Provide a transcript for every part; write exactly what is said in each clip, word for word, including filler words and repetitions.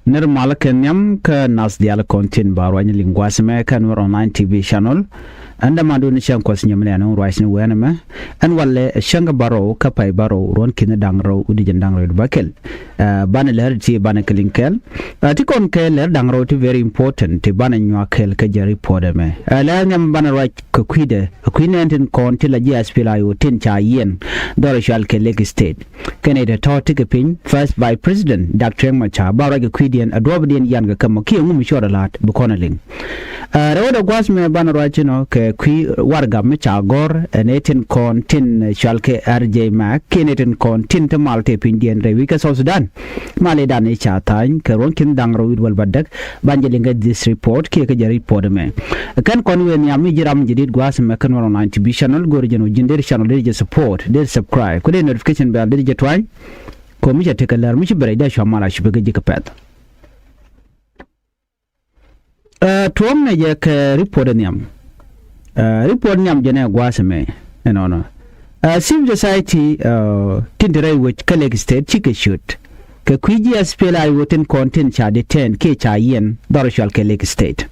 Nir mal kɛ nhiam kä nath dial kɔn tin ba ruany liŋ gua̱a̱th mɛ kä Nuɛr online T V channel. Ɛn dämandun cäŋ kuɔth nyɛmɛ ni ɛn ruac ni wɛn mɛ. Ɛn walɛ cäŋ kä bärɔw kä pay bärɔw ruɔ̱n ki̱n da̱ŋ rɔw wi̱cdɛ jiɛn da̱ŋ rɔw wi̱cdɛ bäkɛl. Ɛ, banɛ lär ti banɛ kɛ liŋ kɛl. Ɛ, ti kɔn kɛ lär da̱ŋ rɔw ti very important ti banɛ nyuak kɛl kä jɛ report ɛmɛ. Ɛ, lär nhiam banɛ ruac kɛ kui̱dɛ, kɛ kui̱ nɛn tin kɔn ti la ji̱ S P L A I O tin ca yiɛn dhɔr cual kɛ Lake State. Kɛnɛ te tɔ̱ ti kɛ piny, First Vice President Doctor Riek Machar ba ruac kɛ kui̱diɛn, a duɔ̱ɔ̱pdiɛn yan kɛ kämɔ kiɛ ŋu mi cuɔt a la̱t bi kɔn a liŋ. Ɛ, rɛwdɛ gua̱a̱th mɛ banɛ ruac inɔ kɛ kui̱ warɛgak mi ca gɔ̱r ɛn ɛ tin kɔn tin, ɛ, cual kɛ R J Mac kiɛ nɛ tin kɔn tin te mal te pinydiɛn rɛy wi̱c kä South Sudan. Malidan i̱ ca tha̱a̱ny kɛ ruɔ̱n ki̱n da̱ŋ rɛw wi̱c wäl bädäk. Ban jɛ liŋ kɛ this report kiɛ kɛ jɛ report ɛmɛ. Kɛn kɔn wëë nhiam mi ji̱ ram jɛ dit gua̱a̱th ɛmɛ kä Nuɛr online T V channel, go̱o̱ri jɛn wä ji̱n deri channel deri jɛ support, deri subscribe, ku deri notification bell deri jɛ tuany. Kɔ mi cɛ tekɛ lär mi ci bɛ rɛy dee cua mal a ci bɛ kɛ ji̱ kɛ pɛth. Ɛ, tuɔ̱ŋnɛ jɛ kɛ report nhiam. Ɛ, report nhiam jɛ nɛ gua̱a̱th ɛmɛ ɛnɔnɔ. Ɛ, civil society, ɛ, tin te rɛy wec kä Lake State cikɛ ciöt kɛ kui̱ ji̱ S P L A I O tin kɔn tin ca detain kiɛ ca yiɛn dhɔr cual kɛ Lake State.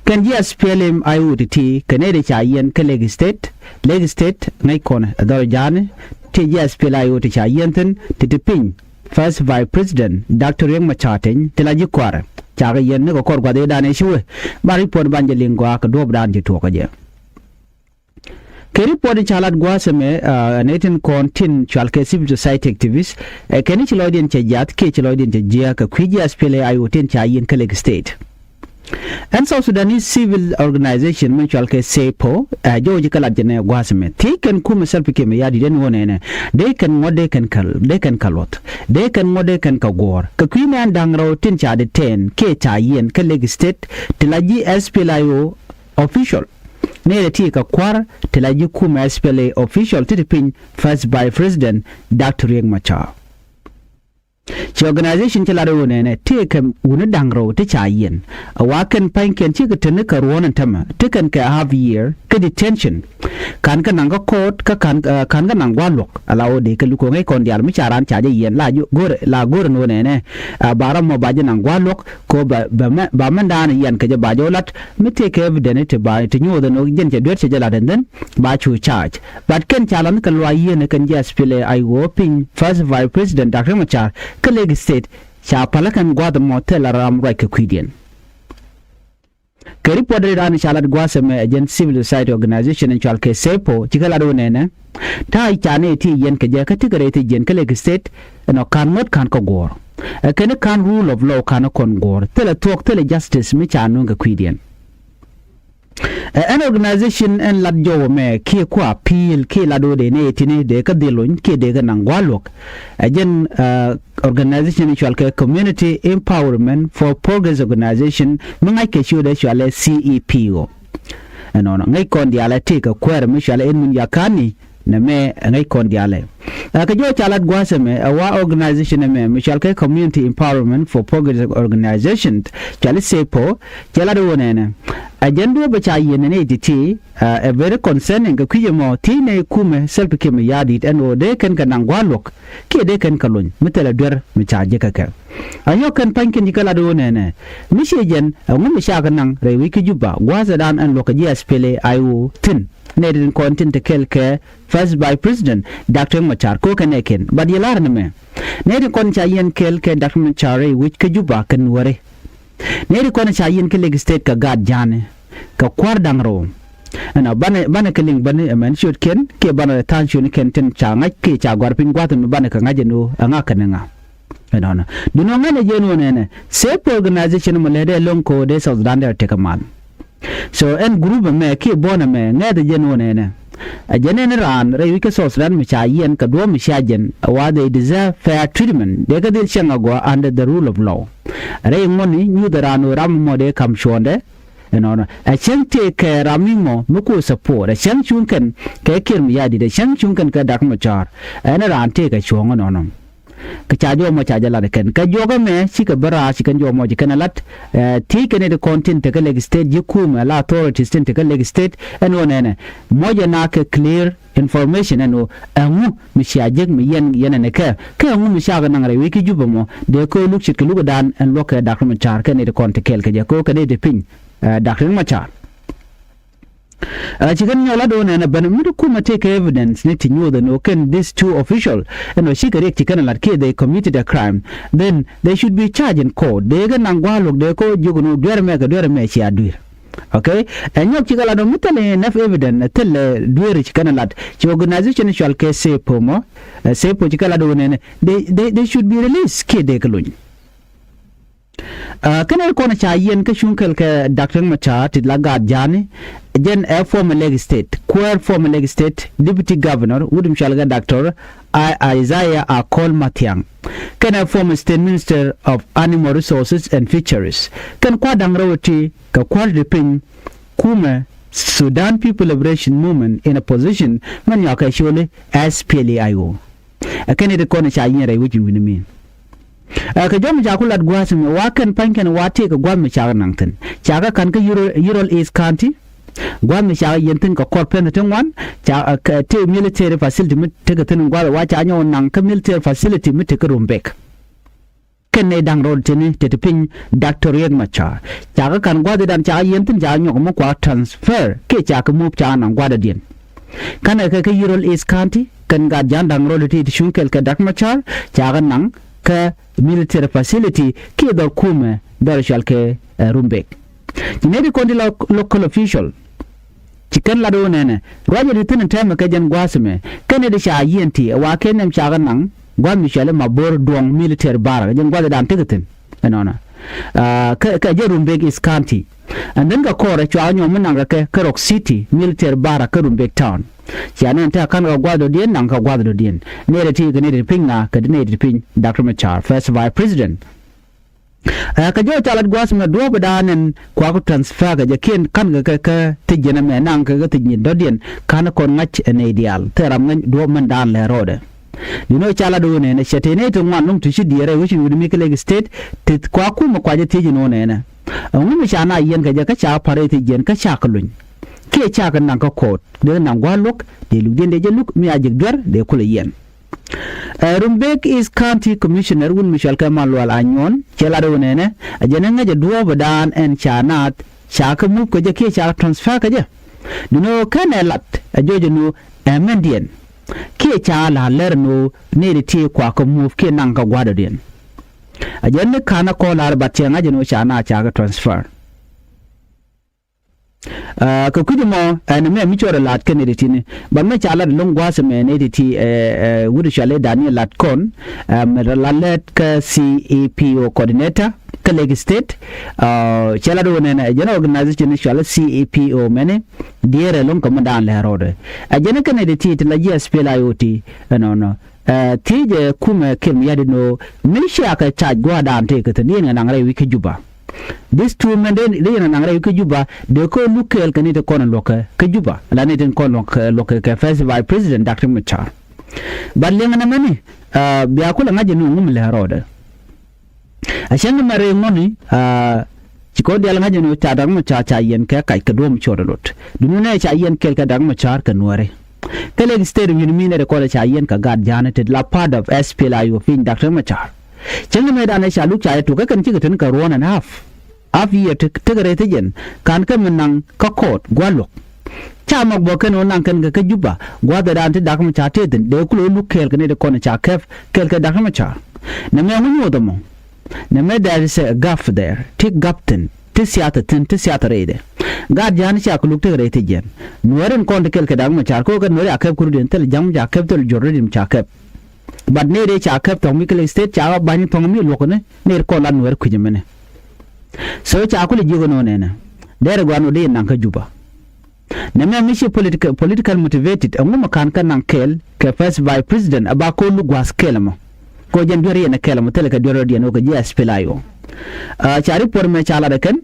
Kɛn ji̱ S P L M I O ti ti kɛ nɛy ti ca yiɛn kä Lake State. Lake State ŋäc kɔn ɛ dhɔr ja̱a̱ni ti ji̱ S P L A I O ti ca yiɛn thi̱n ti ti piny First Vice President Doctor Riek Machar Teny ti la ji̱ kua̱rɛ. Cakɛ yɛn ni kɛ kɔr gua̱th ëëdan ëë ci wee. Ban report ban jɛ liŋ gɔaa kɛ duɔ̱ɔ̱pdan ci tuɔɔk kä jɛ. Kɛ report in ca lat gua̱a̱th ɛmɛ, ɛ, nɛy tin kɔn tin cual kɛ civil society activist, ɛ, kɛn ci lɔcdiɛn cɛ jiath kiɛ ci lɔcdiɛn cɛ jiääk kɛ kui̱ ji̱ S P L A I O tin ca yiɛn kä Lake State. Ɛn South Sudanese civil organization min cual kɛ SAPO, ɛ, jɔw ji̱ kä lat jɛ nɛ gua̱a̱th ɛmɛ. Thiec kɛn kumɛ Salva Kiir Mayardit ɛn ɣöö nɛnɛ dee kɛn ŋuɔ̱t dee kɛn kɛ, dee kɛn kɛ luɔth, dee kɛn ŋuɔ̱t dee kɛn kɛ guɔ̱ɔ̱r. Kɛ kui̱ nɛn da̱ŋ rɛw tin ca detain kiɛ ca yiɛn kä Lake State ti la ji̱ S P L A I O official. Nɛy ti kɛ kua̱r ti la ji̱ kumɛ S P L A official ti ti piny First Vice President Doctor Riek Machar. Ci organization ci lat ɣöö nɛnɛ tëëkɛ wuni da̱ŋ rɛw ti ca yiɛn. A wa kɛn pa̱nykiɛn cikɛ te ni kɛ ruɔ̱n ɛn tämɛ ti kɛn kɛ half year kä detention. Ka̱n kɛ naŋ kä court kä ka̱n, ɛ, ka̱n kɛ naŋ gua̱a̱th luɔ̱k. A la ɣöö dee kɛ lukɛ ŋäc kɔn diaal mi ca raan ca jɛ yiɛn la go̱rɛ, la go̱rɛ ni ɣöö nɛnɛ, ɛ, ba ram mɔ ba jɛ naŋ gua̱a̱th luɔ̱k kɛ ɣöö ba, ba mɛ, ba mɛn da̱a̱n yiɛn kɛ jɛ ba jɛ wä lat mi tëëkɛ evidence ti ba ti nyuɔth ɛn ɣöö jɛn cɛ duet cɛ jɛ lat ɛn dhin ba cu charge. But kɛn ca la̱th kɛ luaac yieen kɛn ji̱ S P L A I O piny First Vice President Doctor Machar kä Lake State ca päl kɛn gua̱a̱th ɛmɔ thilɛ ram ruac kɛ kui̱diɛn. Kɛ report ri raan ca lat gua̱a̱th ɛmɛ ɛ jɛn civil society organization in cual kɛ SAPO cikɛ lat wä nɛnɛ. Ta̱a̱ ca nɛy ti yiɛn kɛ jɛ kä tekɛ rɛy ti jiɛn kä Lake State ɛnɔ ka̱n ŋuɔ̱t ka̱n kä guɔ̱ɔ̱r. Ɛ kɛn ka̱n rule of law ka̱n kɔn guɔ̱ɔ̱r thilɛ thuɔ̱k thilɛ justice mi ca nuŋ kɛ kui̱diɛn. Ɛ, ɛn organization ɛn lat jɔw ɛmɛ kiɛ ku appeal kiɛ lat ɣöö dee nɛy tini dee kä dhil lony kiɛ dee kä naŋ gua̱a̱th luɔ̱k. Ɛ jɛn, ɛ, organization cual kɛ Community Empowerment for Progress Organization mi ŋa̱c kɛ ciötdɛ cual ɛ C E P O. Ɛnɔnɔ ŋäc kɔn diaal ɛ tëëkɛ kuäärä mi cual ɛ Edmund Yakani. Nɛ mɛ ŋäc kɔn diaalɛ. Ɛ kɛ jɔw ca lat gua̱a̱th ɛmɛ ɛ wa organization ɛmɛ mi cual kɛ Community Empowerment for Progress Organization, cual i̱ SEPO, cɛ lat ɣöö nɛnɛ. Ɛ jɛn duɔ̱ɔ̱p ɛ ca yiɛn nɛnɛ iti ti, ɛ, ɛ very concerning kɛ kui̱c ɛmɔ thiec nɛy kumɛ Salva Kiir Mayardit ɛn ɣöö dee kɛn kɛ naŋ gua̱a̱th luɔ̱k kiɛ dee kɛn kɛ lony mi thilɛ duer mi ca ji̱ kɛ kɛ. Ɛ nyɔk kɛn pa̱ny kɛn ji̱ kɛ lat ɣöö nɛnɛ. Mi ciɛ jɛn, ɛ ŋu mi ca kɛ naŋ rɛy wi̱c kä Juba gua̱a̱th ɛ daan ɛn luɔ̱k kɛ ji̱ S P L A I O thi̱n. Nɛy tin kɔn tin te kɛl kɛ First Vice President Doctor Riek Machar kɛ ɣöö kɛ nɛɛkiɛn. But yɛ la̱r ni mɛ. Nɛy tin kɔn ca yiɛn kɛl kɛ Doctor Machar rɛy wi̱c kä Juba kɛ Nuääri. Nɛy tin kɔn ca yiɛn kɛ Lake State kɛ gaat ja̱a̱ni kɛ kua̱r da̱ŋ rɛw. Ɛnɔ banɛ, banɛ kɛ liŋ bäni ɛmɛn ciötkiɛn kiɛ banɛ tha̱a̱ŋ ciötkiɛn tin ca ŋa̱c kiɛ ca gɔ̱a̱r piny gua̱a̱th ɛmɛ banɛ kɛ ŋa̱c ɛn ɣöö ɛ ŋa kɛnɛ ŋa. Ɛnɔnɔ. Duundɛ ŋa̱n ɛ jɛn ɣöö nɛnɛ. SEPO organization mɔ lɛ dee lɔ̱ŋ kɛ ɣöö dee South Sudan dee tekɛ mal. So ɛn group ɛmɛ kiɛ buɔ̱n ɛmɛ ŋɛth ɛ jɛn ɣöö nɛnɛ. Ɛ jɛn ɛn raan rɛy wi̱c kä South Sudan mi ca yiɛn kɛ duɔ̱ɔ̱p mi cia jɛn ɛ wa they deserve fair treatment. Dee kɛ dhil cieŋ agɔaa under the rule of law. Rɛy ŋuɔ̱tni nyuuth ɛ raan ɣöö ram ɛmɔ dee ka̱m cuɔ̱ɔ̱ŋdɛ. Ɛnɔnɔ. Ɛ cäŋ tëëkɛ ram mi mɔ mi ku support. Ɛ cäŋ cuŋ kɛn kɛ Kiir Mayardit. Ɛ cäŋ cuŋ kɛn kɛ Doctor Machar. Ɛn raan tëëkɛ cuɔ̱ɔ̱ŋ ɛnɔnɔ. Kɛ ca jɔmɔ ca jɛ lat kɛn kɛ juɔk ɛmɛ cikɛ bä raar ci kɛn jɔmɔ ci kɛn ɛ lat. Ɛ, thiec kɛn ɛ ti kɔn tin tekɛ Lake State ji̱ kumɛ la authorities tin tekɛ Lake State ɛn ɣän ɛnɛ. Mɔc ɛn a kɛ clear information ɛn ɣöö ɛŋu mi cia jek mi yɛn yɛn ɛn ɛ kɛ kɛ ɛŋu mi cakɛ naŋ rɛy wec ki Jubɛ mɔ dee kɛ luk ce̱tkɛ lukdan ɛn luɔk kɛ Dak Riɛk Macar kɛn ɛ ti kɔn ti kɛɛl kɛ jɛ kɛ ɣöö kɛn ɛ ti piny. Ɛ, Dak Riɛk Macar. Ɛ, ci kɛn nyɔk lat ɣöö nɛnɛ ben mi ti kumɛ tëëkɛ evidence ni ti nyuuth ɛn ɣöö kɛn these two official ɛn ɣöö cikɛ riɛk ci kɛn lat kiɛ they committed a crime, then they should be charged in court. Dee kɛ naŋ gua̱a̱r luɔk dee kɛ ɣöö jiök ɛn ɣöö duer ɛmɛ kɛ duer ɛmɛ cia dui̱r. Okay. Ɛ nyɔk cikɛ lat ɣöö mi thilɛ enough evidence, ɛ thilɛ duer ci kɛn lat ci organization cɔal kɛ SAPO mɔ. Ɛ, SAPO cikɛ lat ɣöö nɛnɛ they, they, they should be released kiɛ dee kɛ lony. Ɛ, kɛn ɛ kɔn ca yiɛn kä cuŋ kɛl kɛ Dak Riɛk Macar ti la gaat ja̱a̱ni. Jɛn ɛ former Lake State, kuäär former Lake State Deputy Governor wut mi cɔal kɛ Doctor I- Isaiah Akol Mathiang. Kɛn ɛ former State Minister of Animal Resources and Fisheries. Kɛn kua̱r da̱ŋ rɛw ti kɛ kua̱r ti piny kumɛ Sudan People Liberation Movement in Opposition mɛn nyɔakɛ coli SPLA-IO. Ɛ kɛn iti kɔn ca yiɛn rɛy wec in wi̱ni min. Ɛ kɛ jɔm ca ku lat gua̱a̱th mi wa kɛn pa̱ny kɛn wa tëëk kɛ gua̱a̱th mi cakɛ naŋ thi̱n. Cakɛ ka̱n kä Yirol, Yirol East County. Gua̱a̱th mi cakɛ yiɛn thi̱n kɛ kɔr pɛn ti ŋuan. Ca, ɛ, kɛ tëë military facility mi tekɛ thi̱n gua̱a̱th wa ca nyɔk naŋ kä military facility mi tekɛ Rumbek. Kɛn nɛy da̱ŋ rɔɔd tini te ti piny Doctor Riek Machar. Cakɛ ka̱n gua̱dhidan cakɛ yiɛn thi̱n cakɛ nyɔk mi kua transfer kiɛ cakɛ move cakɛ naŋ gua̱dädiɛn. Ka̱n ɛ kɛ kä Yirol East County kɛn gat ja̱a̱n da̱ŋ rɔɔd ti ti cuŋ kɛl kɛ Doctor Machar cakɛ naŋ kä military facility kiɛ dhɔr kumɛ dhɔr cual kɛ, eh, Rumbek. Ci nɛy ti kɔn ti lo-, local official. Ci kɛn lat ɣöö nɛnɛ ruacɛ ti thi̱n tɛmɛ kɛ jɛn gua̱a̱th ɛmɛ kɛn ɛ ti ca yiɛn ti ɛ wa kɛ nhiam cakɛ naŋ gua̱a̱th mi cɔali Mabor Duɔ̱ŋ military barrack jɛn gua̱a̱th ɛ dan tekɛ thi̱n. Ɛnɔnɔ. Ah, kä, kä jɛ Rumbek East County. And then kɛ kɔrɛ cua nyɔk mi naŋ kɛ kɛ, kɛ Rock City military barrack kä Rumbek Town. Cia nɛn te a ka̱n kɛ gua̱a̱th dɔ̱diɛn naŋ kɛ gua̱a̱th dɔ̱diɛn. Nɛy ti ti kɛ nɛy ti piny na kɛ nɛy ti piny Doctor Machar, First Vice President. Ɛ, kɛ jɔw ca lat gua̱a̱th mɛ duɔ̱ɔ̱pdan ɛn kuaku transfer kɛ jɛ kiɛn ka̱n kɛ kɛ kɛ thiec jiɛn ɛmɛ naŋ kɛ kɛ thiec nyin dɔ̱diɛn ka̱n kɔn ŋa̱c ɛ nɛy diaal thil ram ŋäc duɔ̱ɔ̱p mɛn daan lɛ rɔɔdɛ. Duundɛ ca lat ɣöö nɛnɛ cɛ tëë nɛy ti ŋuan lo̱ŋ ti ci diɛɛr ɛ wecin wi̱ni mi kɛ Lake State ti kuaku mɛ kuacä thiec in ɣöö nɛnɛ. Ɛŋu mi ca na yiɛn kɛ jɛ kä ca pa̱r ɛ thiec jiɛn kä ca kɛ luny. Kiɛ ca kɛ naŋ kä ko̱o̱t dee naŋ gua̱a̱r luɔ̱k dee lukdiɛn dee jɛ luk mi a ji̱k duer dee kulɛ yiɛn. Ɛ, Rumbek East County Commissioner wun mi cɔal kɛ Malual Anyuɔn cɛ lat ɣöö nɛnɛ ɛ jɛn ɛ ŋäc ɛ duɔ̱ɔ̱pdan ɛn ca naath ca kɛ mup kɛ jɛ kiɛ ca kɛ transfer kɛ jɛ. Duundɛ ɣöö kɛn ɛ lat ɛ jɔc ɛn ɣöö ɛ mɛndiɛn kiɛ ca la lɛr ɛn ɣöö nɛy ti ti kua kɛ mup kiɛ naŋ kɛ gua̱dɔdiɛn. Ɛ jɛn ni ka̱n ɛ kɔn lar bat cɛ ŋa̱c ɛn ɣöö ca naath ca kɛ transfer. Ah, kɛ kui̱c ɛmɔ ɛn ɛmɛ mi cɔɔr ɛ la̱a̱t kɛn ɛ ti tini. But mɛ ca lat ɛlɔ̱ŋ gua̱a̱th ɛmɛ nɛ ti ti, eh, eh, wut cɔal i̱ Daniel Latkɔn, eh, mɛ la lɛt kä C E P O coordinator kä Lake State. Ah, cɛ lat ɣöö nɛnɛ ɛ jɛn organization cɔal i̱ C E P O mɛni diɛɛr ɛlɔ̱ŋ kɛ mi daan lɛ rɔɔdɛ. Ɛ jɛn kɛn ɛ ti ti ti la ji̱ S P L A I O ti ɛnɔnɔ. Ɛ, thiecɛ kumɛ Kiir Mayardit ɛn ɣöö mi cia kɛ cac gua̱a̱rdan tëëkɛ thi̱n yɛn kɛ naŋ rɛy wi̱c kä Juba. These two men dee, dee yɛn kɛ naŋ rɛy wi̱c kä Juba dee kɛ luk kɛɛl kɛ ni ti kɔn luɔ̱k kä Juba la ni ti kɔn luɔ̱k, luɔ̱k kɛ First Vice President Doctor Machar. But liɛŋɛ nɛmɛ ni, ɛ, bia kulɛ ŋa̱c ɛn ɣöö ŋu mi lɛ rɔɔdɛ. A cäŋ mɛ rɛy ŋuɔ̱ni, ah, ci kɔn diaal ŋa̱c ɛn ɣöö ca Dak Macar ca yiɛn kɛ kac kɛ duɔ̱ɔ̱m cuɔt lot. Duundɛ nɛ ca yiɛn kɛɛl kɛ Dak Macar kɛ Nuääri. Kä Lake State wi̱n mi nɛ ti kɔn ca yiɛn kɛ gat ja̱a̱ni ti la part of S P L A I O piny Dak Macar. Cäŋ mɛ danɛ ca luk ca yɛ tuk kä kɛn cikɛ ten kɛ ruɔ̱n and half. Half year ti, ti kɛ rɛy thi̱c ɛn ka̱n kä mi naŋ kä court gua̱l luɔ̱k. Ca mɔk bä kɛn ɣöö naŋ kɛn kɛ kä Juba gua̱thɛ daan ti Dak Macar tëë thi̱n dee kulɛ luk kɛɛl kɛ ni ti kɔn ca kɛp kɛɛl kɛ Dak Macar. Nɛmɛ ŋu nyuɔth ɛmɔ. Nɛmɛ there is a gap there. Ti gap thi̱n. Ti siath thi̱n. Ti siath rɛydɛ. Gaat ja̱a̱n ca kɛ luk tek rɛy thi̱c jɛn. Nuääri in kɔn ti kɛɛl kɛ Dak Macar kɛ ɣöö kɛ Nuääri a kɛp kɛ rut in thil ja̱ŋ ca kɛp thil jɔr rut in ca kɛp. But nɛy dee ca kɛp thɔŋ mi kɛ Lake State ca ɣä ba̱ny thɔŋ mi luɔ̱k ni nɛy kɔn la Nuääri kui̱c ɛmɛnɛ. So ca kulɛ jiök ɛn ɣöö nɛnɛ. Dɛrɛ gua̱n ɣöö dee in naŋ kä Juba. Nɛmɛ mi ci politica-, political motivated ɛŋu mi ka̱n kä naŋ kɛɛl kɛ First Vice President ɛ ba ko̱r luk gua̱a̱th kɛɛl ɛmɔ. Kɛ ɣöö jɛn duer yɛn ɛ kɛɛl ɛmɔ thilɛ kɛ duer rɔ̱diɛn ɣöö kɛ ji̱ S P L A I O. Ah, ca report mɛ ca lat ɛ kɛn.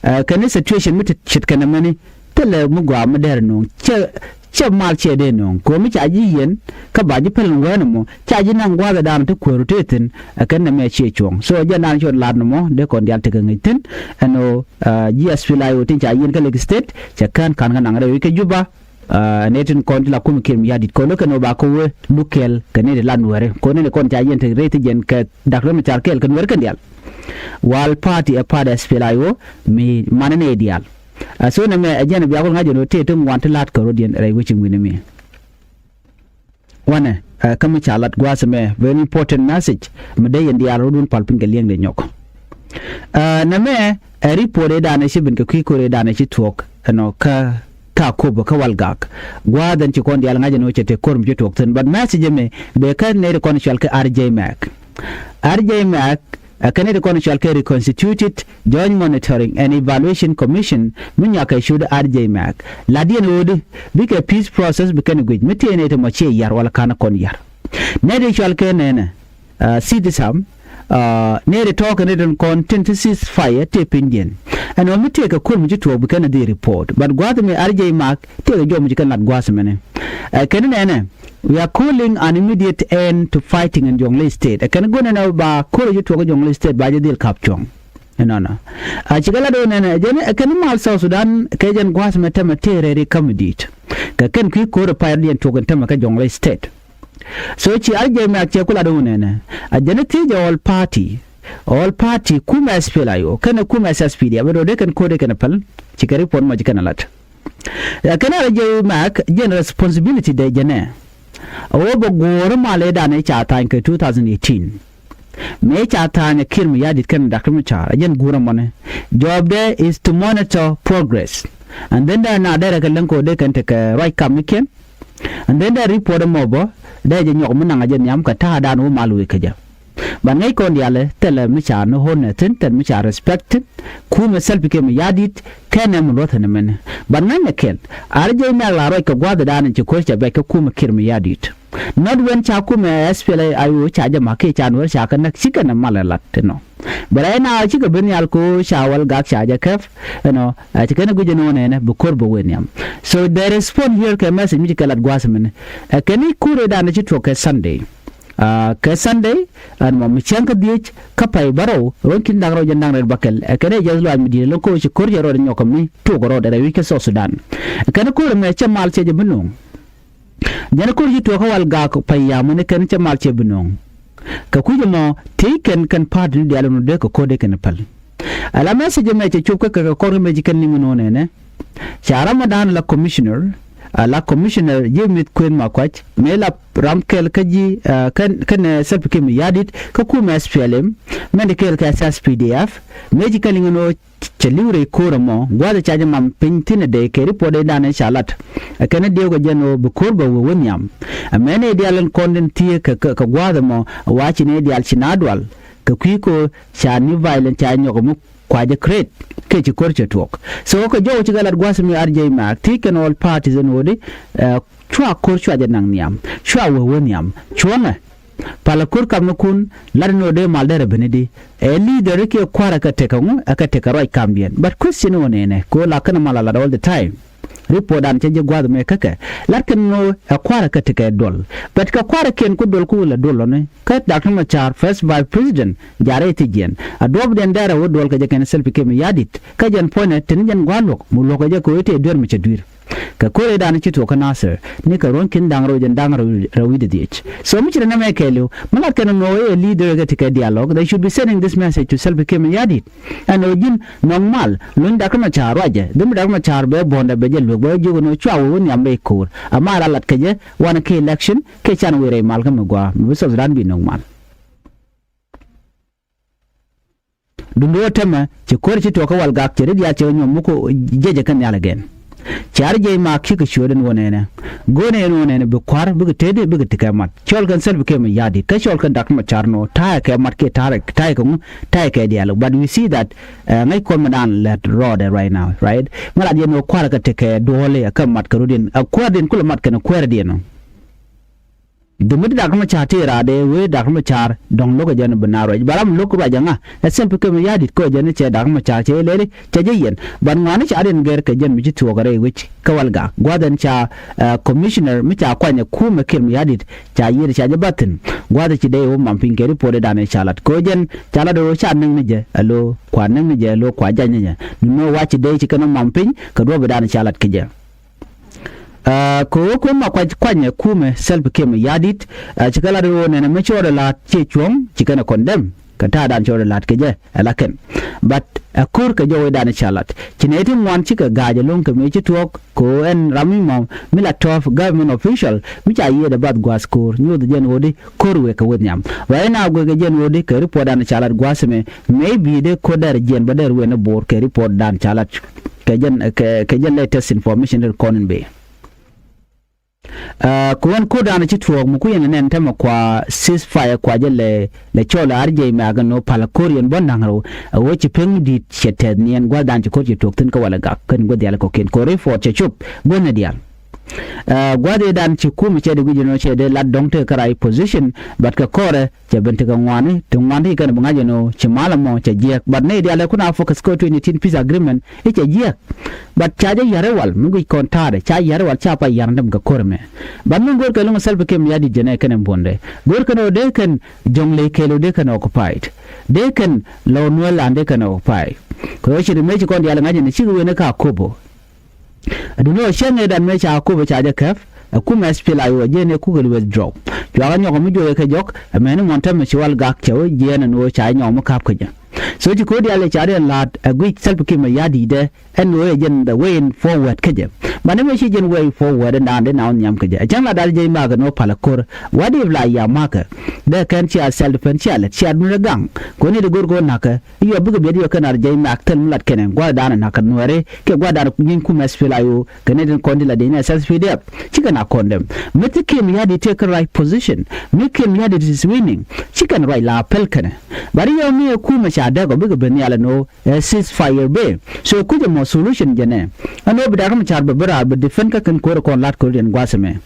Ah, kɛn ni situation mi ti ce̱tkɛ nɛmɛni thilɛ mi gɔaa mi dɛr ɛnɔŋ. Cɛ, Cɛ mal cɛ dee nööŋ kɛ ɣöö mi ca ji̱ yiɛn kä ba ji̱ päl ni wɛɛn ɛmɔ ca ji̱ naŋ gua̱a̱th ɛ da̱a̱n ti kueer ru tëë thi̱n. Ɛ kɛn nɛmɛ ciɛ cuɔ̱ŋ so ɛ jɛn da̱a̱n cuɔt la̱t nɔmɔ dee kɔn diaal tekɛ ŋäc thi̱n. Ɛn ɣöö ji̱ SPLA-IO tin ca yiɛn kä Lake State cɛ kään ka̱n kä naŋ rɛy wi̱c kä Juba. Ɛ nɛy tin kɔn ti la kum kiɛr mi ya̱di̱t kɔn lo̱k kɛn ɣöö ba kä wee luk kɛɛl kɛ nɛy ti la nuɛɛri kɔn nɛy ti kɔn ca yiɛn tek rɛy thi jɛn kɛ Dak Riek Machar kɛɛl kɛ nuɛɛri kɛn diaal. Wal party ɛ party SPLA-IO mi manɛ nɛy diaal. Ɛ so nɛmɛ ɛ jɛn ɛ bia kul ŋa̱c ɛn ɣöö tëë ti ŋuan ti la̱t kɛ rɔ̱diɛn rɛy wec in wi̱ni mi. Wanɛ ɛ kä mi ca lat gua̱a̱th ɛmɛ very important message mi dee yɛn diaal rɔ̱dun pal piny kɛ liɛŋdɛ nyɔk. Ɛ nɛmɛ ɛ report ëëdan ɛ ci ben kɛ kui̱ ko̱r ëëdan ɛ ci thuɔ̱k ɛnɔ kä kä Akobo kä Walgak. Gua̱a̱th ɛn ci kɔn diaal ŋa̱c ɛn ɣöö cɛ tëë ko̱r mi ci tuɔɔk thi̱n but message ɛmɛ bɛ kä nɛy ti kɔn cɔal kɛ R J Mac. R J Mac ɛ kɛn nɛy ti kɔn cɔal kɛ Reconstituted Joint Monitoring and Evaluation Commission mi nyuak kɛ ciöt R J Mac. La̱tdiɛn ɣöödi bikɛ peace process bi kɛn guic mi tëë nɛy ti mɔ ciɛ yar wala ka̱n kɔn yar. Nɛy ti cɔal kɛ nɛnɛ Citizen nɛy ti tɔ̱ɔ̱k kɛ nɛy ti kɔn tin ti ceasefire tëë pinydiɛn. Ɛn ɣöö mi tëëkɛ ko̱r mi ci tuɔɔk bi kɛn a dhil report but gua̱a̱th mi R J Mac tëëkɛ jɔw mi ci kɛn lat gua̱a̱th mɛnɛ. Ɛ kɛn nɛnɛ we are calling an immediate end to fighting in Jonglei State. Ɛ kɛn go̱n ɛn ɛ ba ko̱r ci tuɔɔk kä Jonglei State ba jɛ dhil ka̱p cuɔ̱ŋ. Ɛnɔnɔ a cikɛ lat ɣöö nɛnɛ jɛn ɛ kɛn mal South Sudan kɛ jɛn gua̱a̱th mɛ tämɛ tëë rɛri ka̱m di̱i̱t. Kɛ kɛn kui̱ ko̱r ɛ payɔrdiɛn tuɔɔk ɛn tämɛ kä Jonglei State. So ci R J Mac cɛ ku lat ɣöö nɛnɛ a jɛn thiec ɛ all party all party kumɛ SPLA-IO kɛnɛ kumɛ S S P D F bɛ rɔ dee kɛn ko̱r dee kɛn päl. Cikɛ report mɔ ci kɛn lat. Ɛ kɛn R J Mac jɛn responsibility dee jɛnɛ. A wä bɛ guɔ̱ɔ̱r mal ëëdan ëë ca tha̱a̱ny kɛ two thousand eighteen. Mëë ca tha̱a̱ny ɛ Kiir Mayardit kɛnɛ Doctor Machar a jɛn guur ɛmɔni. Jɔɔpdɛ is to monitor progress. And then dee na derɛ kɛ läŋ kɛ ɣöö dee kɛn tekɛ ruac kamnikiɛn. And then dee report ɛmɔ bä dee jɛ nyɔk mi naŋ a jɛ nhiam kɛ ta̱a̱dan wä mal wëë kä jɛ. Ban ŋäc kɔn diaal ɛ thilɛ mi ca ni ho̱n ɛ thi̱n thil mi ca respect thi̱n. Kumɛ Salva Kiir Mayardit kɛnɛ mi luɔ̱th ɛn ɛmɛni. Ban ŋäc nɛ kɛl R J Mac la ruac kɛ gua̱a̱thdan in ci ko̱r cɛ bɛc kä kumɛ Kiir Mayardit. Not when ca kumɛ SPLA-IO ca jɛ ma̱k kiɛ ca nuɔ̱ɔ̱r ca kɛ näk cikɛ nɛ mal ɛ lat inɔ. But right now cikɛ ben nhial ko ca Walgak ca jɛ kɛp. Ɛnɔ ɛ ci kɛn guic ɛn ɣöö nɛnɛ bi ko̱r bɛ wee nhiam. So the response here kɛ message mi ci kɛ lat gua̱a̱th mini. Ɛ kɛn i̱ ko̱r ëëdan ci tuɔɔk kɛ Sunday. Aa kɛ Sunday ɛn mɔ mi cäŋ kä dhiec kä pay bärɔw ruɔ̱n ki̱n da̱ŋ rɛw jɛn da̱ŋ rɛw bäkɛl ɛ kɛn ɛ jɛth luaac mi di̱i̱t ɛlɔ̱ŋ ko̱r ci ko̱r cɛ rɔɔd nyɔk kɛ mi tuɔɔk rɔɔd ɛ rɛy wi̱c kä South Sudan. Ɛ kɛn ko̱r ɛmɛ cɛ mal cɛ jɛ bi no̱o̱ŋ. Jɛn ko̱r ci tuɔɔk kä Walgak pay yam wänɛ kɛn cɛ mal cɛ bi no̱o̱ŋ. Kɛ kui̱c ɛmɔ tëë kɛn kɛn party ni diaal ɛn wä dee kɛ ko̱r dee kɛn päl. Ala message ɛmɛ cɛ cop kä kɛ kɛ kɔr kɛ mɛ ci kɛn liŋ ɛn wä nɛnɛ. Ca ram ɛ da̱a̱n la commissioner a la commissioner ji̱ mith kuën ma kuac mëë la ram kɛl kä ji̱ ɛ kɛn kɛn ɛ Salva Kiir Mayardit kä kumɛ SPLM mɛn di kɛl kɛ SSPDF mëë ci kɛn liŋ ɛn wä cɛ li̱w rɛy ko̱r ɛmɔ gua̱a̱th ɛ ca jɛ mam piny thi̱n ɛ dee kɛ report ɛ da̱a̱n ɛ ca lat. Ɛ kɛn ɛ diɛw kɛ jɛn ɣöö bi ko̱r bɛ wee wä nhiam. Ɛ mɛn ɛ diaal ɛn kɔn tin thiee kɛ kɛ gua̱a̱th ɛmɔ ɛ wa ci nɛ diaal ci na dual. Kɛ kui̱ ko̱ ca ni violent ca nyɔk mi kuacä create kɛ ci ko̱r cɛ tuɔɔk. So kɛ jɔw cikɛ lat gua̱th mi R J Mac thiec kɛn all parties ɛn ɣöödi ɛ cua ko̱r cua jɛ naŋ nhiam cua wee wee nhiam cuɔ̱ŋɛ. Palä ko̱r kamnikun lat ɛn ɣöö dee mal derɛ beni di ɛ leader kiɛ kua̱rä kɛ tekɛ ŋu ɛ kɛ tekɛ ruac kamdiɛn but question ɣöö nɛnɛ kɛ ɣöö la kɛn mal a lat all the time. Report dan cɛ jɛ gua̱th mɛ käkɛ lat kɛn ɣöö ɛ kua̱rä kɛ tekɛ duɔl. But kɛ kua̱rä kiɛn ku duɔl ku wä la duɔl lɔni kä Doctor Machar first vice president jarɛ ti jiɛn a duɔpdiɛn dɛrɛ wä duɔl kɛ jɛ kɛn Salva Kiir Mayardit kä jɛn puɔ̱nɛ teni jɛn gua̱a̱th luɔk mi luɔk kɛ jɛ kɛ ɣöö tëë duer mi cɛ dui̱r. Kɛ ko̱r ëëdan ci tuɔɔk kä Nasir ni kɛ ruɔ̱n ki̱n da̱ŋ rɛw jɛn da̱ŋ rɛw wi̱cdɛ dhiec. So mi ci rɛ nɛmɛ kɛɛliw mi lat kɛn nɔ ëë leader kɛ ti kɛ dialogue they should be sending this message to Salva Kiir Mayardit. Ɛn ɣöö ji̱n nɔŋ mal luny Doctor Machar ruacɛ dhim Doctor Machar bɛ buɔ̱ndɛ bɛ jɛ luek bɛ jiök ɛn ɣöö cua wee wä nhiam rɛy ko̱r. Ama la lat kɛ jɛ wanɛ kɛ election kɛ can wee rɛy mal kä mi gua̱a̱ mi bi South Sudan bi nɔŋ mal. Duundɛ ɣöö tämɛ ci ko̱r ci tuɔɔk kä Walgak cɛ ri diaal cɛ kɛ nyuɔ̱m mi ku jiɛcɛ kɛn nhial again. Ci R J Mac cikɛ ciööt ɛn ɣöö nɛnɛ. Go̱o̱nɛ ɛn ɣöö nɛnɛ bi kua̱r bikɛ tetdi bikɛ tekɛ mat cɔl kɛn Salva Kiir Mayardit kä cɔl kɛn Doctor Machar nɔ ta̱a̱ kɛ mat kiɛ ta̱a̱ kɛ ŋu ta̱a̱ kɛ diaal but we see that ŋäc kɔn mi daan lät rɔɔdɛ right now right. Mi lat yɛn ɣöö kua̱r kɛ tekɛ duɔ̱ɔ̱li ɛ kɛ mat kɛ rutdiɛn ɛ kuäärdiɛn kulɛ mat kɛn ɛ kuäärdiɛn ɔ. Dhumit Dak Macar tëë raadɛ wee Dak Macar dɔ̱ŋ lo̱kɛ jɛn bi na ruac. Ba ram lo̱k ruac ɛŋa? Ɛ Salva Kiir Mayardit kɛ jɛn cɛ Dak Macar cɛ lɛri cɛ jɛ yɛn. Ban ŋuani ca riɛn gɛr kɛ jɛn mi ci thuɔɔk rɛy wec kä Walgak. Gua̱th ɛn ca, eh, commissioner mi ca kuany ɛ kumɛ Kiir Mayardit ca yiëër ca jɛ bathin. Gua̱th ɛ ci dee wä mam piny kɛ report ɛ dan ɛ ca lat. Kɛ jɛn ca lat ɛ wä ca näŋ ni jɛ ɛ lo kua näŋ ni jɛ ɛ lo kua jany ni jɛ. Ni nɔ wa ci dee ci kɛn wä mam piny kɛ duɔ̱p ɛ dan ɛ ca lat kɛ jɛ. Ah, kɛ ɣöö kuäm ma kuac kuanyɛ kumɛ Salva Kiir Mayardit, ah, cikɛ lat ɣöö nɛnɛ mi cɔɔdɛ la̱t ciɛ cuɔ̱ŋ cikɛn ɛ condemn kɛ ta̱a̱dan cɔɔdɛ la̱t kɛ jɛ ɛ la kɛn. But ɛ ko̱r kɛ jɔwecdan ca lat ci nɛy ti ŋuan cikɛ ga̱a̱c ɛlɔ̱ŋ kɛ mëë ci tuɔɔk kɛ ɣöö ɛn ram mi mɔ mi la tɔ̱ɔ̱p government official mi ca yiëëdɛ bath gua̱a̱th ko̱r nyuuth jɛn ɣöödi ko̱r wëë kɛ weth nhiam. Right now guekɛ jɛn ɣöödi kɛ reportdan ca lat gua̱a̱th ɛmɛ maybe dee ko̱r dɛr jiɛn bä dɛr wen ɛ bo̱o̱r kɛ reportdan ca lat. Kɛ jɛn kɛ kɛ jɛn latest information ri kɔn in bëë. Ah, kɛ ɣän ko̱rdan ci tuɔɔk mi kui̱n nɛn tämɛ kua ceasefire kua jɛ lɛ lɛ cɔl ar jɛ mɛ agɛ nɔ pal ko̱r yɛn bä naŋ rɛw. A wä ci pek mi di̱i̱t cɛ tɛth ni ɛn gua̱thdan ci ko̱r ci tuɔɔk thi̱n kä Walgak kɛn gua̱th diaal kɔ̱kiɛn ko̱r report cɛ cop gua̱thni diaal. Ah, gua̱th i̱dan ci kumɛ cɛ di gui̱c nɔ cɛ dee lat dɔ̱ŋ tekɛ kä right position, but kɛ kɔrɛ cɛ ben tekɛ ŋuani ti ŋuan ti kɛn bi ŋa̱c ɛn ɣöö ci mal ɛmɔ cɛ jiɛk. But nɛy diaal ɛ kun a focus kä twenty eighteen peace agreement i̱ cɛ jiɛk. But ca jɛ yär i̱ wal mi guic kɔn ta̱a̱dɛ ca yär i̱ wal ca pa yär ni däm kɛ ko̱r ɛmɛ. But mi go̱o̱r kɛ lo̱ŋ Salva Kiir Mayardit jɛn ɛ kɛn ɛn buɔ̱ndɛ go̱o̱r kɛn ɣöö dee kɛn jɔ̱ŋ ley kɛɛl ɣöö dee kɛn occupy. Dee kɛn lɔ nuɛl an dee kɛn occupy. Kɛ ɣöö ci ri mëë ci kɔn diaal ɛ ŋa̱c ɛn cikɛ wen i̱ ka kopo. Duundɛ ɣöö cäŋ ëëdan mëë ca kopo ca jɛ käp ɛ kumɛ S P L A I O ɛ jiɛn ɛ kukɛ withdraw. Cuakä nyɔk mi juɔyɛ kɛ jɔk ɛ mɛni mɔn täämɛ ci Walgak cɛ wä jiɛɛn ɛn ɣöö ca jɛ nyɔk mi ka̱p kä jɛ. So ci ko̱r diaal ɛ ca riɛn la̱a̱t ɛ guic Salva Kiir Mayarditdɛ ɛn ɣöö ɛ jɛn the way in forward kä jɛ. Banɛ mëë ci jɛn way forward ɛn da̱a̱n dee na wä nhiam kä jɛ ɛ cäŋ la da̱a̱l jɛ i̱ makä ni wä palä ko̱r. What if la ya makä? Dee kɛn cia self defense cia lät cia duundɛ gaŋ. Koni di go̱r go̱r nakä. I̱ yɔ bikɛ biɛt yɔ kɛn ar jɛ i̱ mak thil mi lat kɛnɛ gua̱thdan nakä nuɛri kɛ gua̱thdan nyin kumɛ S P L A I O kɛnɛ din kɔn di la dee ni S S P D F. Cikɛ na condemn mi thi Kiir Mayardit tëë kä right position. Mi Kiir Mayardit is winning. Cikɛn ruac la pɛl kɛnɛ. Bari yɔ mi ɛ kumɛ ca dɛk ɔ bikɛ ben nhial ɛn ɣöö ɛ ceasefire bëë. So kucɛ mɔ solution jɛnɛ ɛn ɣöö bi Dak Macar bɛ bi raar bi defend kä kɛn ko̱r kɔn lat ko̱r yɛn gua̱a̱th ɛmɛ.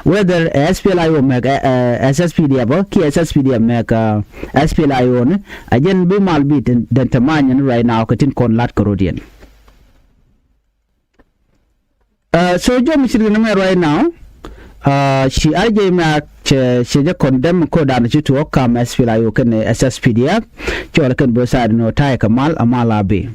Whether ɛ S P L A I O mɛk ɛ, ɛ, S S P D F ɔ kiɛ S S P D F mɛk, ɛ, S P L A I O ni a jɛn bi mal bi den, den te many ni right now kɛ tin kɔn lat kɛ rot yɛn. Ɛ, so jɔm ci rin mɛ right now, ɛ, ci ar jɛ mɛ cɛ, cɛ jɛ condemn ko̱r dan ci tuɔɔk kam S P L A I O kɛn S S P D F. Cɔl kɛn both side nɔ ta̱yɛ kɛ mal a mal a bi.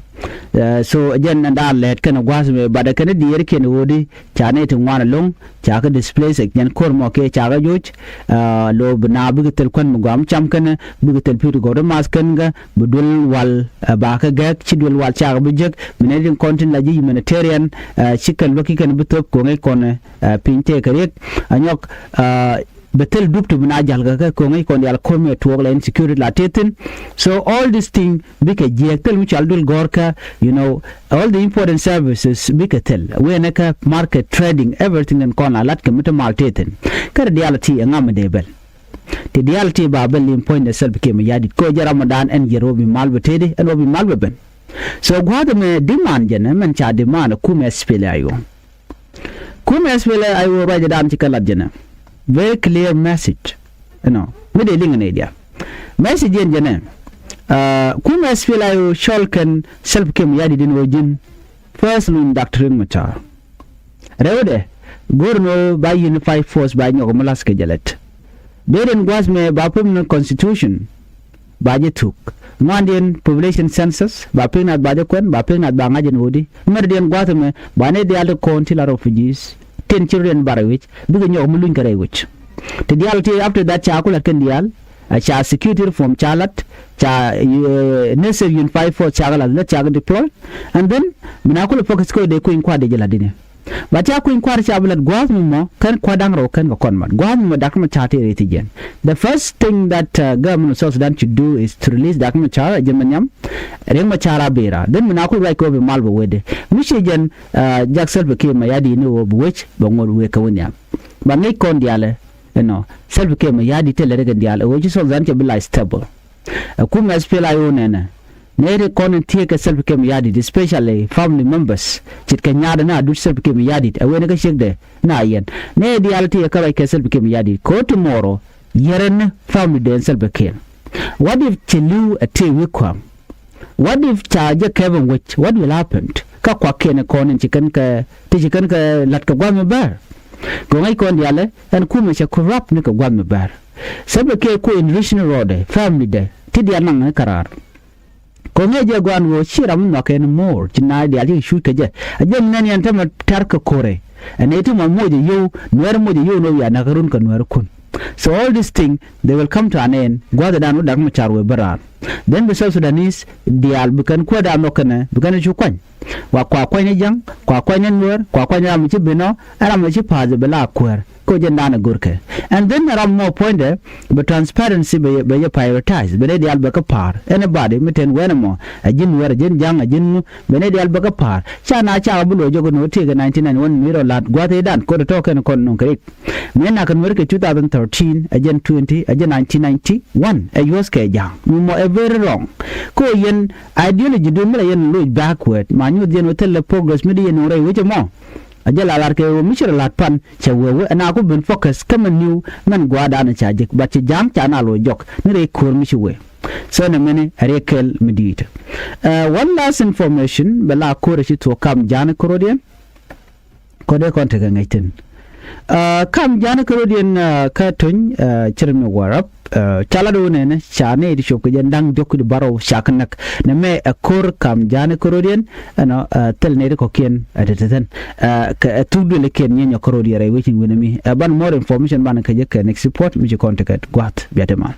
Ɛ, so jɛn dan lɛt kɛn gua̱a̱th mɛ bat kɛn diɛɛr kɛn ɣöödi ca nɛy ti ŋuan ɛlɔ̱ŋ. Ca kɛ displace jɛn ko̱r mɔ kiɛ ca kɛ joc. Ɛ, lo bi na bikɛ thil kuän mi gɔam cam kɛn bikɛ thil pi̱i̱t gɔw di math kɛn kɛ bi duel wal, ɛ, ba kɛ gɛk ci duel wal ca kɛ bi jek bi nɛy tin kɔn tin la ji̱ humanitarian, ɛ, ci kɛn luäk ki kɛn bi thop ko̱ŋ i̱ kɔn, ɛ, piny tëë kɛ riek. Anyɔk, ɛ, bɛ thil dup ti bi na jäl kɛ kɛ ko̱ŋ i̱ kɔn diaal ko̱r mi tuɔɔk la insecurity la tëë thi̱n. So all this thing bikɛ jiɛɛk thil mi cual duel gɔ̱rkä, you know, all the important services bikɛ thil. Wëë nɛ kä market trading, everything in kɔn la lat kɛ mi te mal tëë thi̱n. Kä ri diaal ti ɛ ŋam mi dee bɛl. Ti diaal ti ba bɛl in puɔ̱nydɛ Salva Kiir Mayardit. Kɛ ɣöö jɛ Ramadan ɛn jiɛr wä bi mal bɛ tëëdi, ɛn wä bi mal bɛ ben. So gua̱a̱th ɛmɛ demand jɛn, ɛmɛn ca demand ɛ kumɛ S P L A I O. Kumɛ S P L A I O ruacdan ci kɛ lat jɛnɛ. Very clear message. You know, mi dee liŋ nɛy diaal. Message yɛn jɛnɛ. Ɛ, kumɛ S P L A I O cɔl kɛn Salva Kiir Mayardit in ɣöö ji̱n. First luny Doctor Riek Machar. Rɛwdɛ, go̱r ni ɣöö ba unified force ba nyɔk mi la̱th kɛ jɛ lät. Dee den gua̱a̱th mɛ ba permanent constitution. Ba jɛ thuk. Ŋuandiɛn population census, ba pek nath ba jɛ kuɛn, ba pek nath ba ŋa̱c ɛn ɣöödi. Mɛrdiɛn gua̱a̱th ɛmɛ, ba nɛy diaal ti kɔn ti la refugees. Tin ci rɔ̱diɛn bar wi̱c, bikɛ nyɔk mi luny kɛ rɛy wi̱c. Ti diaal ti after that ca ku la̱t kɛn diaal, a ca security reform ca la̱t, ca, eh, National Unified Force ca kɛ la̱t, la̱t ca kɛ deploy. And then, mi na kulɛ focus kɛ dee kui̱ny kua̱r dee jɛ la̱t dini. Ba ca kui̱ny kua̱r ca bi la̱t gua̱a̱th mi mɔ kɛn kua̱r da̱ŋ rɛw kɛn kɛ kɔn mat. Gua̱a̱th mi mɔ dak mi ca tëë rɛy thi jɛn. The first thing that, uh, government of South Sudan should do is to release Dak Machar, a jɛ mɛ nhiam. Riek Machar a bira. Then mi na ku ruac kɛ wä bi mal bɛ wede. Mi ci jɛn, uh, jak Salva Kiir Mayardit ni wä bi wec bɛ ŋot wek kɛ wä nhiam. Ba ŋic kɔn dialɛ, you know, Salva Kiir Mayardit tëë lɛ rikɛn dial, ɛ wä ci South Sudan cɛ bi la stable. Ɛ kum S P L A I O nɛnɛ. Nɛy ti kɔn in thiek kɛ Salva Kiir Mayardit, especially family members, ce̱tkɛ nyaadɛ ni Adut Salva Kiir Mayardit, ɛ wen kä ciekdɛ ni a yɛn. Nɛy diaal ti yɛ kä ruac kɛ Salva Kiir Mayardit, kɛ ɣöö tomorrow yɛrɛ ni family dɛ in Salva Kiir. What if cɛ li̱w ɛ tëë wi̱i̱ kua̱m? What if ca jɛ kɛp in wec? What will happen? Kä kuakiɛn kɔn in ci kɛn kɛ, ti ci kɛn kɛ la̱t kɛ gua̱th mi bäär. Kɛ ŋäc kɔn diaalɛ ɛn kumɛ cɛ corrupt ni kɛ gua̱th mi bäär. Salva Kiir ku enrich ni rɔɔdɛ, family dɛ, ti diaal naŋ ni kɛ raar. Kɛ ŋäc jɛ gua̱a̱n ɣöö ci ram mi nhɔakɛ ni mo̱o̱r, ci naath diaal ci kɛ cuuc kɛ jɛ. A jɛ mi nɛn yɛn tämɛ tɛr kɛ ko̱rɛ. Ɛ nɛy ti mɔ moc ɛ yio̱w, Nuɛɛr moc ɛ yio̱w ni ɣöö wiaa näk run kɛ Nuɛɛrikun. So all this thing, they will come to an end. Gua̱thdan wä Dak Macar wëë bä raar. Then bi South Sudanese diaal bi kɛn kuäär da̱a̱n nhɔk kɛnɛ, bi kɛn cu kuany. Wa kua kuany ni Ja̱ŋ, kua kuany ni Nuɛɛr, kua kuany ni ram mi ci ben ɔ, ɛ ram mi ci pa̱a̱th bi la kuäär. Kɛ ɣöö jɛn da̱a̱n ɛ görkɛ. And then ram mɔ puɔ̱nydɛ, bɛ transparency bɛ, bɛ yɛ prioritize, bɛ nɛy diaal bɛ kä pa̱a̱r. Anybody mi ten wɛn ɛmɔ, ɛ ji̱n Nuɛɛr, ɛ ji̱n Ja̱ŋ, ɛ ji̱n ŋu, bɛ nɛy diaal bɛ kä pa̱a̱r. Ca na cakɛ bi loc jɔk ni ɣöö tëëkɛ nineteen ninety-one mi rɔ la̱t gua̱th ëëdan, kɛ ɣöö tɔ̱ kɛn kɔn nuŋ kɛ rik. Mëë nak kɛ Nuɛɛr kɛ two thousand thirteen, ɛ jɛn twenty, ɛ jɛn nineteen ninety-one, ɛ yuɔ̱thkɛ Ja̱ŋ. Mi mɔ ɛ very wrong. Kɛ ɣöö yɛn ideology dun mi la yɛn loc backward, ma nyuth yɛn wä thilɛ progress mi di yɛn nuŋ rɛy wec ɛmɔ. A jɛ la lar kɛ ɣöö mi ci rɔ la̱t pan cɛ wee wee ɛn a ku ben focus kä mɛ niw mɛn gua̱a̱r da̱a̱n ca jek, but ci Ja̱ŋ ca na lo̱c jɔk ni rɛy ko̱r mi ci wee. So nɛ mɛni a riɛk kɛl mi di̱i̱t. Ɛ, one last information, bɛ la ko̱r ci thuɔ̱k kam Ja̱a̱n kärɔ̱diɛn. Kɔdɛ kɔn tekɛ ŋäc thi̱n. Ɛ, kam Ja̱a̱n kärɔ̱diɛn, ɛ, kä Tony, ɛ, Cir mi Warap. Ɛ, ca lat wä nɛnɛ, ca nɛy ti cop kɛ jɛn da̱ŋ diɔ̱k ki̱t bärɔw ca kɛ näk. Nɛ mɛ ɛ ko̱r kam Ja̱a̱n kärɔ̱diɛn, ɛnɔ, ɛ, thil nɛy ti kɔ̱kiɛn ɛ te te thi̱n. Ɛ, kɛ, ɛ, thuk duëlikiɛn nyienyɔ kärɔ̱diɛn rɛy wecin wi̱nɛ mi. Ɛ, ban more information ban kɛ jɛ kɛ next report mi ci kɔn tekɛ gua̱th bia te man.